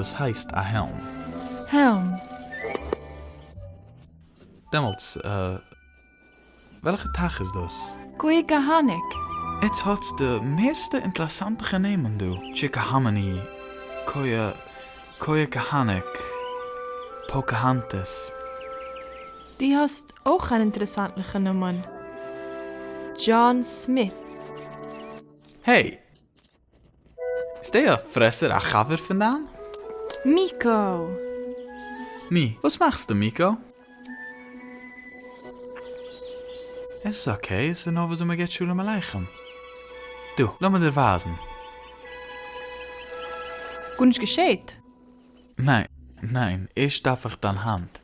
דאס הייסט א העלם. העלם. דעמאלטס, וועלכע טייך איז דאס? קויעקאהאניק. עטס האטס די מערסטע אינטערעסאנטליכע נעמען דא, טשיקאהאמעני, קויע, קויעקאהאניק, פאוקאהאנטעס. דו האסט אויך אן אינטערעסאנטליכע נאמען, דזשאן סמיט. העי! איז דעי א פרעסער א חבר פון דיין? מיקא! ני, וואס מאכסטו מיקא? עס איז okay, עס איז נאר וויאזוי מען געבט שלום עליכם. דא, לאמיר דיר ווייזן. גארנישט געשעט. ניין, ניין, ערשט דארף איך דיין האנט.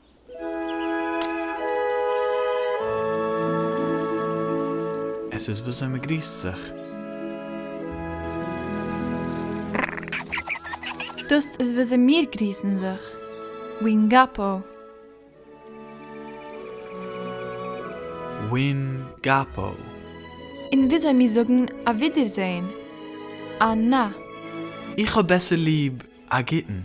עס איז וויאזוי מען גריסט זיך. דאס איז וויאזוי מיר גריסן זיך. ווינגאפא. ווינגאפא. און וויאזוי מיר זאגן א ווידערזעהן. א נא. איך האב בעסער ליב א גוטן.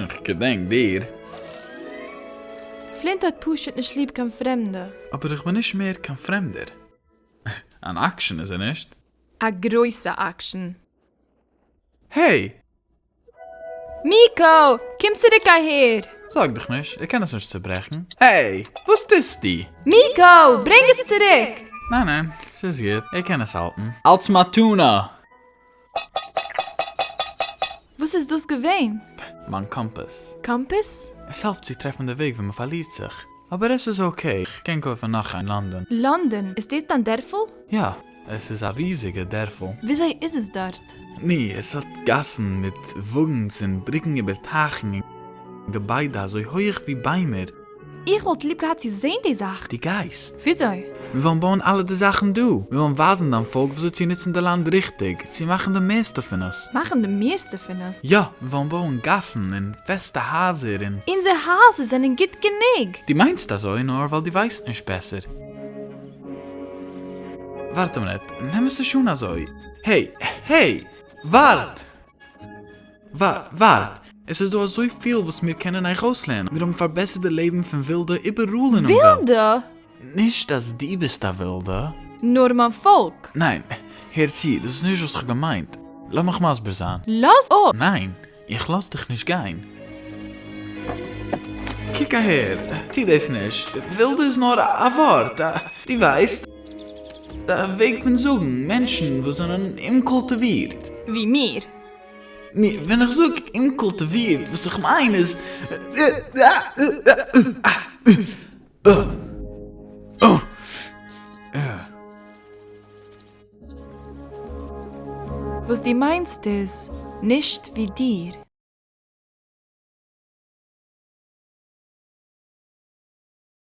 כ'געדענק דיר. פלינט האט פשוט נישט ליב קיין פרעמדע. אבער איך בין נישט מער קיין פרעמדער. אן אקשן איז ער נישט. א גרויסע אקשן. העי! מיקא! קום צוריק אהער! זארג דיך נישט, ער קען עס נישט צוברעכן. העי! וואס טוסטו? מיקא! ברענג עס צוריק! ניין ניין, ס'איז גוט, ער קען עס האלטן. אלס מתנה! וואס איז דאס געווען? מיין קאמפאס. קאמפאס? עס העלפט צו טרעפן די וועג ווען מען פארלירט זיך. אבער עס איז okay, כ'קען קויפן נאך אין לאנדאן. לאנדאן? איז דאס דיין דערפל? יא, עס איז א ריזיגע דערפל. וויאזוי איז עס דארט? ני, עס האט גאסן מיט וואגנס און בריקן איבער טייכן און געביידע אזוי הויעך ווי ביימער. איך וואלט ליב געהאט צו זען די זאך. דו גייסט? וויאזוי? מיר וועלן בויען אלע די זאכן דא. מיר וועלן ווייזן דיין פאלק וויאזוי צו נוצן די לאנד ריכטיג, צו מאכן די מערסטע פון עס. מאכן די מערסטע פון עס? יא, מיר וועלן בויען גאסן און פעסטע הייזער און. אונזער הייזער זענען גוט גענוג! דו מיינסט אזוי נאר ווייל דו ווייסט נישט בעסער. ווארט א מינוט, נעם עס נישט אן אזוי. העי! העי! ווארט! ווארט! עס איז דא אזויפיל וואס מיר קענען אייך אויסלערנען. מיר האבן פארבעסערט די לעבן פון ווילדע איבעראל אינעם וועלט. ווילדע? נישט אז דו ביסט א ווילדע. נאר מיין פאלק. ניין, הער צו, דאס איז נישט וואס כ'האב געמיינט. לאמיך מסביר זיין. לאז אפ! ניין, איך לאז דיך נישט גיין. קוק אהער, טו דאס נישט. ווילדע איז נאר א ווארט, א, דו ווייסט, א וועג פון זאגן מענטשן וואס זענען אומקולטיווירט. ווי מיר. נו, ווען איך זאג אומקולטיווירט, וואס איך מיין איז. וואס דו מיינסט איז, נישט ווי דיר.